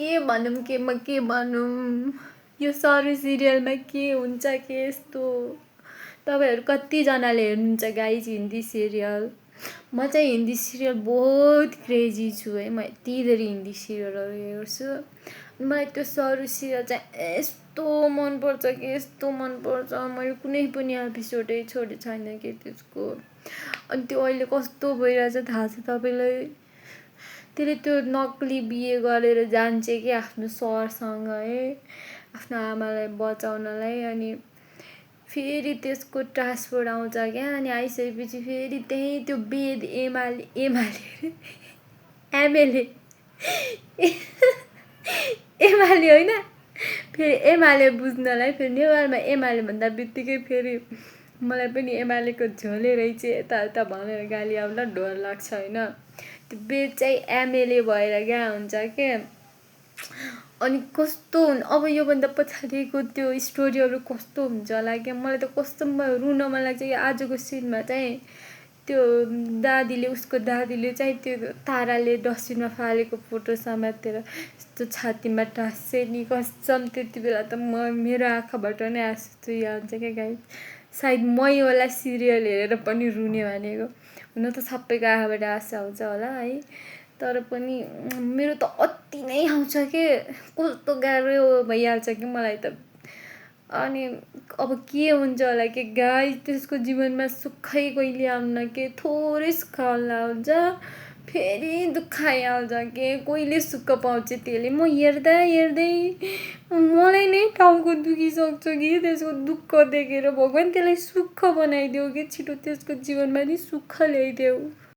के भनौँ यो सरू सिरियलमा के हुन्छ के यस्तो तपाईँहरू कतिजनाले हेर्नुहुन्छ गाइज हिन्दी सिरियल म चाहिँ हिन्दी सिरियल बहुत क्रेजी छु है म यति धेरै हिन्दी सिरियलहरू हेर्छु मलाई त्यो सरू सिरियल चाहिँ यस्तो मनपर्छ कि यस्तो मनपर्छ मैले कुनै पनि एपिसोडै छोडेको छैन कि त्यसको अनि त्यो अहिले कस्तो भइरहेछ थाहा छ तपाईँलाई त्यसले त्यो नक्कली बिहे गरेर जान्छ कि आफ्नो सरसँग है आफ्नो आमालाई बचाउनलाई अनि फेरि त्यसको ट्रान्सफर आउँछ क्या अनि आइसकेपछि फेरि त्यही त्यो वेद एमाले एमएलए एमाले होइन फेरि एमाले बुझ्नलाई फेरि नेवारमा एमाले भन्दा बित्तिकै फेरि मलाई पनि एमालेको झोले रहेछ यता भनेर गाली आउला डर लाग्छ होइन त्यो वेद चाहिँ एमएलए भएर क्या हुन्छ के अनि कस्तो अब योभन्दा पछाडिको त्यो स्टोरीहरू कस्तो हुन्छ होला क्या मलाई त कस्तो रुन मन लाग्छ कि आजको सिनमा चाहिँ त्यो उसको दादीले चाहिँ त्यो ताराले डस्टबिनमा फालेको फोटो समातेर यस्तो छातीमा टाँस्छ नि कसम त्यति बेला त मेरो आँखाबाट नै आँसु चुहिहाल्छ क्या गाइस सायद मै होला सिरियल हेरेर पनि रुने भनेको हुन त सबैको आँखाबाट आँसु आउँछ होला है तर पनि मेरो त अति नै आउँछ के कस्तो गाह्रो भइहाल्छ कि मलाई त अनि अब के हुन्छ होला कि गाइस त्यसको जीवनमा सुखै कहिले आउन के थोरै सुख हुन्छ फेरि दुःख आइहाल्छ के कहिले सुख पाउँछ त्यसले म हेर्दा मलाई नै टाउको दुखिसक्छ कि त्यसको दुःख देखेर भगवान् त्यसलाई सुख बनाइदेऊ कि छिटो त्यसको जीवनमा नि सुख ल्याइदेऊ